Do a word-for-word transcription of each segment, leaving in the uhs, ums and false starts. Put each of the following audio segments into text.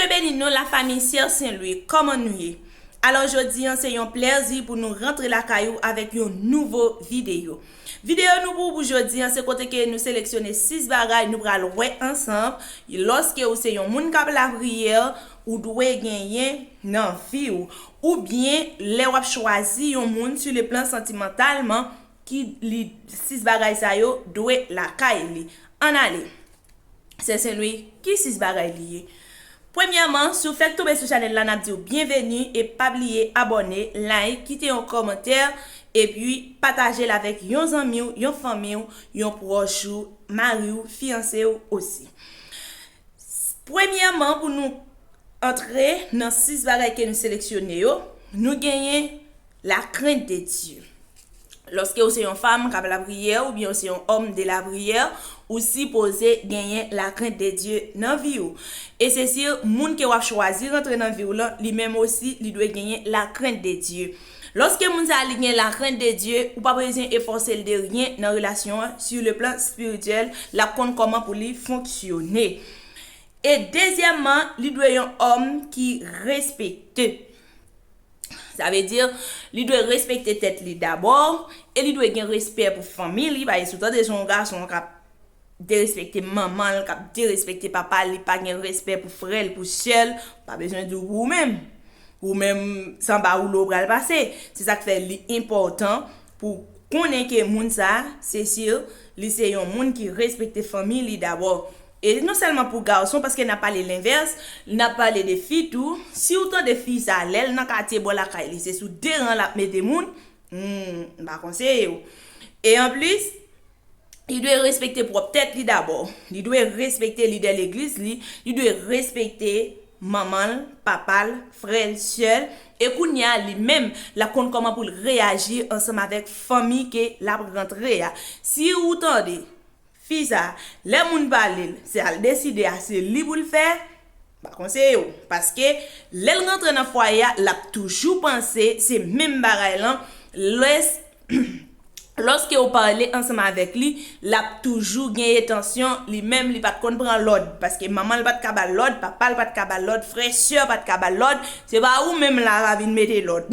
Beni nou, lafanmi Sè Sen Lwi, kòman nou ye? Alò, jodi an, se yon plèzi pou nou rantre lakay ou avèk yon nouvo videyo. Videyo nou pou, pou jodi an, se kote ke nou seleksyone sis bagay nou pral wè ansanm. Lòske ou se yon moun k ap lapriyè, ou dwe genyen nan vi w. Oubyen, lè w ap chwazi yon moun sou le plan santimantalman, ki li, sis bagay sa yo dwe lakay li. Ann ale. Sè Sen Lwi, ki sis bagay li ye? Premyèman, si w fèk tonbe sou chanèl la, n ap di w byenveni e pa bliye abòne, like, kite yon kòmantè, epi pataje l avèk yon zanmi w, yon fanmi w, yon pwòch ou, mari w, fiyanse w osi. Premyèman, pou nou antre nan sis bagay ke nou seleksyone yo, nou genyen la crainte de Dieu. Lòske ou se yon fanm k ap lapriyè oubyen ou se yon òm de lapriyè, ou sipoze genyen la crainte de Dieu nan vi w. E se si moun ke w ap chwazi rantre nan vi w lan, li menm osi, li dwe genyen la crainte de Dieu. Lòske moun sa a li gen la crainte de Dieu, ou pa bezwen efòse l de ryen nan relasyon an, sur le plan spirituel, l ap konn kòman pou li fonksyone. E dezyèmman, li dwe yon òm ki respekte. Sa vle di, li dwe respekte tèt li dabò, e li dwe gen respè pou fanmi li, paske si w tande se yon gason k ap derespekte manman l, k ap derespekte papa l, li pa gen respè pou frè l, pou sè l, pa bezwen di w pou ou menm. Ou menm, se anba woulo w pral pase. Se sa k fè li enpòtan pou konnen ke moun sa a, se si li se yon moun ki respekte fanmi li dabò. E non sèlman pou gason, paske n ap pale lenvès, n ap pale de fi tou. Si w tande fi sa a, lè l nan katye bò lakay li, se sou de ran l ap mete moun, hmm, m pa konseye w. E anplis, li dwe respekte pwòp tèt li dabò. Li dwe respekte lidè legliz li, li dwe respekte manman l, papa l, frè l, sè l. E kounye a, li menm, l ap konn kòman pou l reyaji ansanm avèk fanmi ke l ap rantre a. Si ou tande fi sa, lè moun pale l, se al deside a, se li pou l fè, m pa konseye w. Paske, lè l rantre nan fwaye a, l ap toujou panse se menm bagay lan. Lès, lòske ou pale ansanm avèk li, l ap toujou gen entansyon, li menm, li pa t konn pran lòd. Paske manman l pa t ka ba l lòd, papa l pa t ka ba l lòd, frè, sè pa t ka ba l lòd. Se pa ou menm la va vin mete lòd.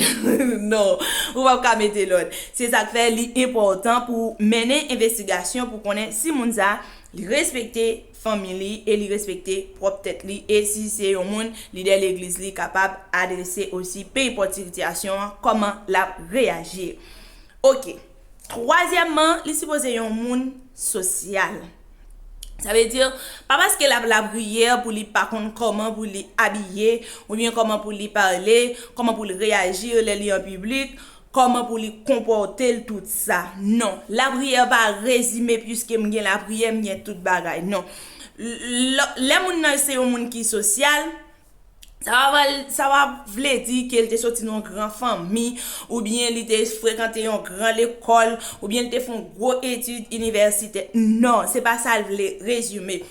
Non, ou p ap ka mete lòd. Se sa k fè li enpòtan pou w mennen envestigasyon pou konnen si moun sa a, li respekte fanmi li e li respekte pwòp tèt li. E si se yon moun, lidè legliz li kapab adrese osi, pe enpòt sitiyasyon an, kòman l ap reyaji. Oke. Twazyèmman, li sipoze yon moun sosyal. Sa vle di, pa paske l ap lapriyè pou li pa konn kòman pou li abiye, oubyen kòman pou li pale, kòman pou li reyaji lè li an piblik, kòman pou li konpòte l, tout sa. Non, lapriyè pa rezime, piske m gen lapriyè, m gen tout bagay. Non. L-, lè moun nan se yon moun ki sosyal, sa pa, sa pa vle di ke l te soti nan yon gran fanmi, oubyen li te frekante yon gran lekòl, oubyen li te fè yon gwo etid inivèsitè. Non, se pa sa l vle rezime.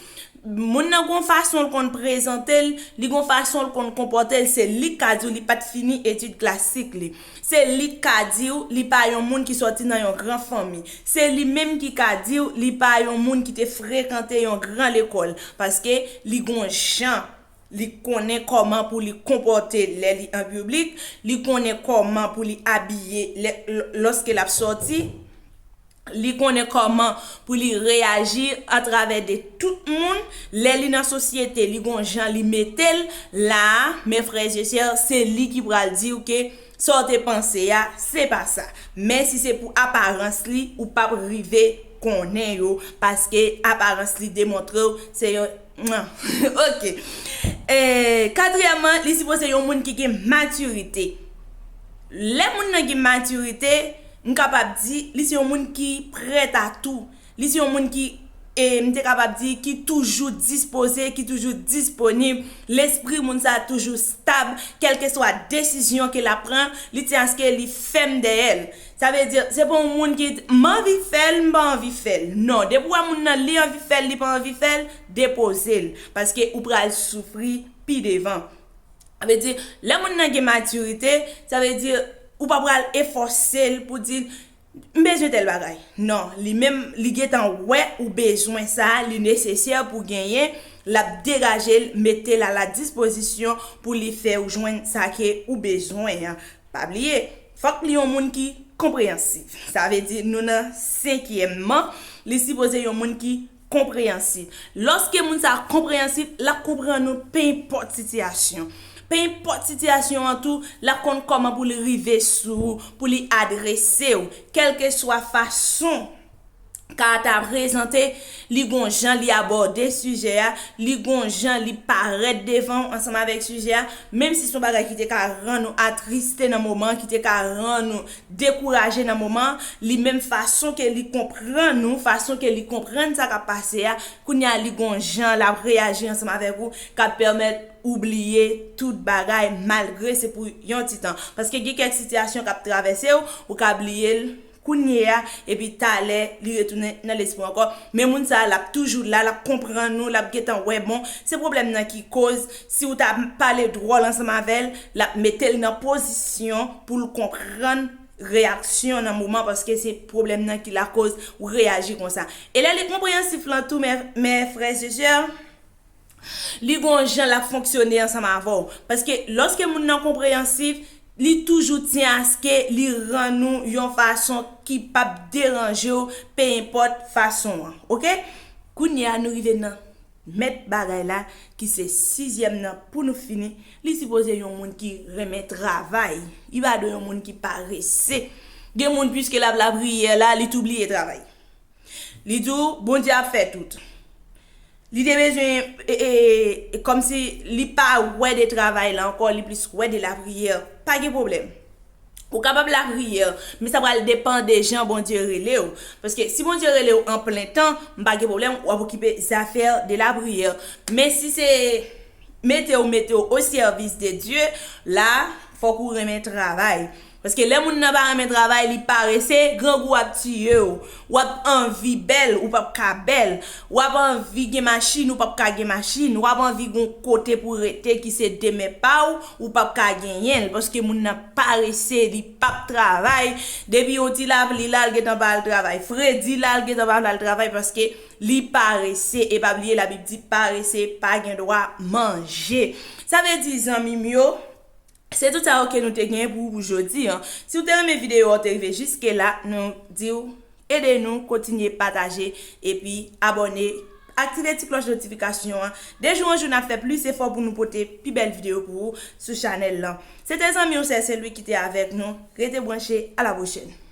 Moun nan gon fason l konn prezante l, li gon fason l konn konpòte l, se li k ka di w li pa t fini etid klasik li. Se li k ka di w li pa yon moun ki sòti nan yon gran fanmi. Se li menm ki ka di w li pa yon moun ki te frekante yon gran lekòl, paske li gon jan li konnen kòman pou li konpòte l lè li an piblik, li konnen kòman pou li abiye lè, lòske l ap sòti, li konnen kòman pou li reyaji atravè de tout moun, lè li nan sosyete, li gon jan li mete l la, men frè e sè, se li ki pral di w ke sa w te panse a, se pa sa. Men si se pou aparans li, ou p ap rive konnen yo, paske aparans li demontre w se yon, ok. E, katriyèmman, li sipoze yon moun ki gen matirite. Lè moun nan gen matirite, m kapab di, li se yon moun ki prèt a tou. Li se yon moun ki, e, m te kapab di, ki toujou dispoze, ki toujou disponib. Lespri moun sa a toujou stab, kèlkeswa desizyon ke l ap pran, li tyen aske li fèm dèyè l. Sa vle di, se pa yon moun ki, m anvi fè l, m pa anvi fè l. Non, depi w wè moun nan, li anvi fè l, li pa anvi fè l, depoze l. Paske ou pral soufri pi devan. Sa vle di, lè moun nan gen matirite, sa vle di, ou pa pral efòse l pou di, m bezwen tèl bagay. Non, li menm, li gentan wè ou bezwen sa, li nesesè pou genyen, l ap degaje l, mete l a la dispozisyon pou li fè ou jwenn sa ke ou bezwen an. Pa bliye, fòk li yon moun ki konpreyansif. Sa vle di nou nan senkyèmman, li sipoze yon moun ki konpreyansif. Lòske moun sa a konpreyansif, l ap konprann ou, pe enpòt sitiyasyon. Pe enpòt sitiyasyon an tou, l ap konn kòman pou li rive sou ou, pou li adrese w, kèlkeswa fason ka ta prezante, li gon jan li abòde sijè a, li gon jan li parèt devan w ansanm avèk sijè a, menm si se yon bagay ki te ka rann ou atriste nan moman, ki te ka rann ou dekouraje nan moman, li menm fason ke li konprann ou, fason ke li konprann sa k ap pase a, kounye a li gon jan l ap reyaji ansanm avèk ou, k ap pèmèt ou bliye tout bagay malgre se pou yon ti tan. Paske gen kèk sitiyasyon k ap travèse w, ou ka bliye l kounye a, epi talè li retounen nan lespri w ankò. Men moun sa a, l ap toujou la, l ap konprann ou, l ap gentan wè, bon, se pwoblèm nan ki koz, si w ta pale dwòl ansanm avè l, l ap mete l nan pozisyon pou l konprann reyaksyon nan moman, paske se pwoblèm nan ki lakoz ou reyaji konsa. E lè li konpreyansif lan tou, mè, mè frè e sè, li gon jan l ap fonksyone ansanm avè w. Paske lòske moun nan konpreyansif, li toujou tyen aske li rann ou yon fason ki p ap deranje w, pe enpòt fason an. Oke? Kounye a, nou rive nan mèt bagay la, ki se sizyèm nan pou nou fini. Li sipoze yon moun ki renmen travay. Li pa dwe yon moun ki parese. Gen moun, piske l ap lapriyè la, li tou bliye travay. Li di w, Bondye ap fè tout. Li te bezwen, e, e, e, kòmsi li pa wè de travay la ankò, li plis wè de lapriyè. Pa gen pwoblèm. Ou kapab lapriyè, men sa pral depann de jan Bondye rele w. Paske si Bondye rele w an plen tan, m pa gen pwoblèm, w ap okipe zafè de lapriyè. Men si se mete w, mete w o sèvis de Dye, la, fòk ou renmen travay. Paske lè moun nan pa renmen travay, li parese, grangou ap tiye w. W ap anvi bèl, ou p ap ka bèl. W ap anvi gen machin, ou p ap ka gen machin. W ap anvi gon kote pou rete ki se demen pa w, ou p ap ka genyen l. Paske moun nan parese, li p ap travay. Depi yon ti lapli la, l gentan pa al travay. Fredi la, l gentan pa al travay paske li parese. E pa bliye, Labib di, parese pa gen dwa manje. Sa vle di, zanmi m yo, se tout sa yo ke nou te genyen pou, pou jodi an. Si w te renmen videyo a, w te rive jiske la, nou di w, ede nou kontinye pataje epi abòne, aktive ti klòch notifikasyon an. De jou an jou, n ap fè plis efò pou nou pote pi bèl videyo pou ou sou chanèl lan. Se te zanmi w, sè Saint Louis ki te avèk nou. Rete branche, a la pwochèn.